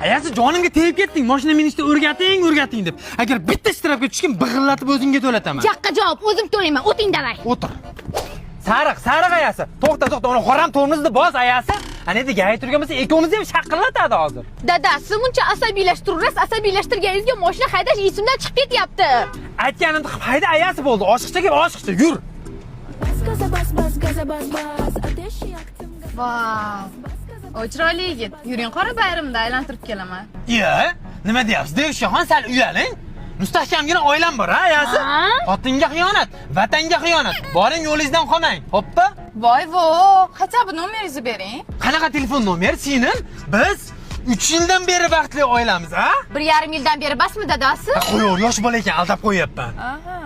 Ayasi, jonimga tegib ketding. Mashina minishni o'rgating, o'rgating deb. Agar bitta shtrafga tushgan, big'illatib o'zingga to'lataman. Jaqqa javob, o'zim to'layman. O'ting, давай. O'tir. Sariq, sariq, ayasi. To'xta, to'xta, uni xoram tormozni bos, ayasi. Ana endi gay turgan bo'lsa, ikkovimizni ham shaqillatadi hozir. Dadasi, buncha asabiylashtirasiz, asabiylashtirganingizga mashina haydash esimdan chiqib ketyapti. Aytganimni qilib hayda, ayasi, bo'ldi. Oshiqcha kel, oshiqcha yur. Bas gaza, bas, bas gaza, bas, bas. Ateş yaktım. Vau. O chiroyli yigit. Yuring, qora bayramda aylantirib kelaman. Iya, nima deyapsiz? Devshaxon, sal uyaling. Mustahkamgina oilam bor, ha, ayasi? Ha? Xotinga xiyonat, vatanga xiyonat. Boring, yo'lingizdan qolmang. Hoppa. Voy vo, хотя бы nomeringizni bering. Qanaqa telefon nomer, singlim? Biz 3 yildan beri baxtli oilamiz, a? 1,5 yildan beri basmi, dadasi? Qo'yaver, yosh bola ekan, aldab qo'yyapman. Aha.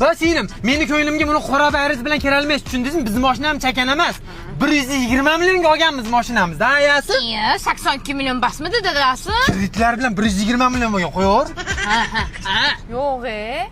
Va singlim, meni ko'nglimga buni qora bayringiz bilan kirolmaysiz, tushundingizmi? Bizni mashinam chakan emas. 120 millionga olganmiz mashinamizni, ayasi. Iya, 82 million basmidi, dadasi? Kreditlar bilan 120 million bo'lgan, qo'yaver. Ha. Yo'q, e.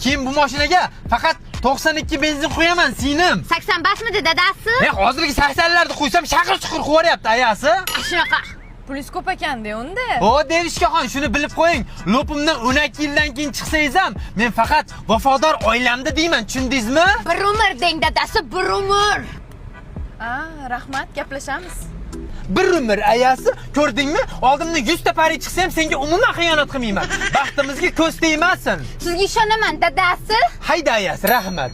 Keyin bu mashinaga faqat 92 benzin qo'yaman, singlim. 80 basmidi, dadasi? Men hozirgi 80larni qo'ysam, shaqir chuqur qilib ayasi. Shunaqa. Pulingiz ko'p ekanda unda. O, Devishkaxon, shuni bilib qo'ying. Лоб imdan 12 yildan keyin chiqsangiz ham, men faqat vafodor oilamda deyman, tushundingizmi? Bir umr deng, dadasi, bir umr. A, rahmat, gaplashamiz. Bir umr, ayasi, ko'rdingmi? Oldimdan 100 ta pari chiqsa ham, senga umuman xiyonat qilmayman. Baxtimizga ko'z tegmasin. Sizga ishonaman, dadasi. Hayda, ayasi, rahmat.